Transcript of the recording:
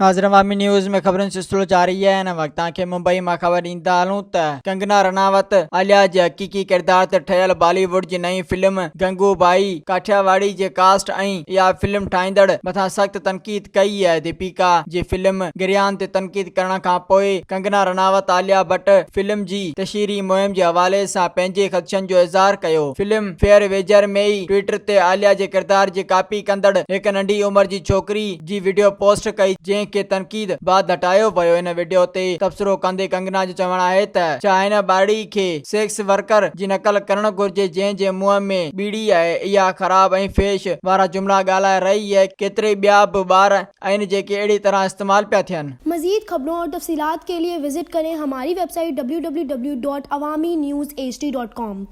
ناظرين عوامي نيوز ۾ خبرن جو سلسلو جاري آهي هن وقت توهان کي ممبئي مان خبر ڏيندا هلون ته ڪنگنا رناوت عاليا جي حقيقي ڪردار تي ٺهيل بالي ووڊ جي نئين فلم گنگو ڀائي ڪاٺياواڙي جي ڪاسٽ ۽ اها فلم ٺاهيندڙ مٿان سخت تنقيد ڪئي آهي ديپيڪا جي فلم گريان تي تنقيد ڪرڻ کان پوء ڪنگنا رناوت عاليا ڀٽ فلم جي تشهيري مهم جي حوالي سان پنهنجي خدشن جو اظهار ڪيو فلم فيئر ويجهر ۾ ئي ٽوئٽر تي عاليا جي ڪردار جي ڪاپي ڪندڙ هڪ ننڍي عمر جي ڇوڪري جي وڊيو پوسٽ ڪئي جنهن کي تنقيد بعد هٽايو ويو ان وڊيو تي تبصرو ڪندي ڪنگنا جو چوڻ آهي ته ڇا هن ٻارڙي کي سيڪس ورڪر جي نقل ڪرڻ گهرجي جنهن جي منهن ۾ ٻيڙي آهي اها خراب ۽ فحش وارا جملا ڳالهائي رهي آهي ڪيترئي ٻيا به ٻار آهن جيڪي اهڙي طرح استعمال پيا ٿين. مزيد خبرون اور تفصيلات کے لئے وزٽ ڪرين ھماري web site www.awamiNewsHD.com.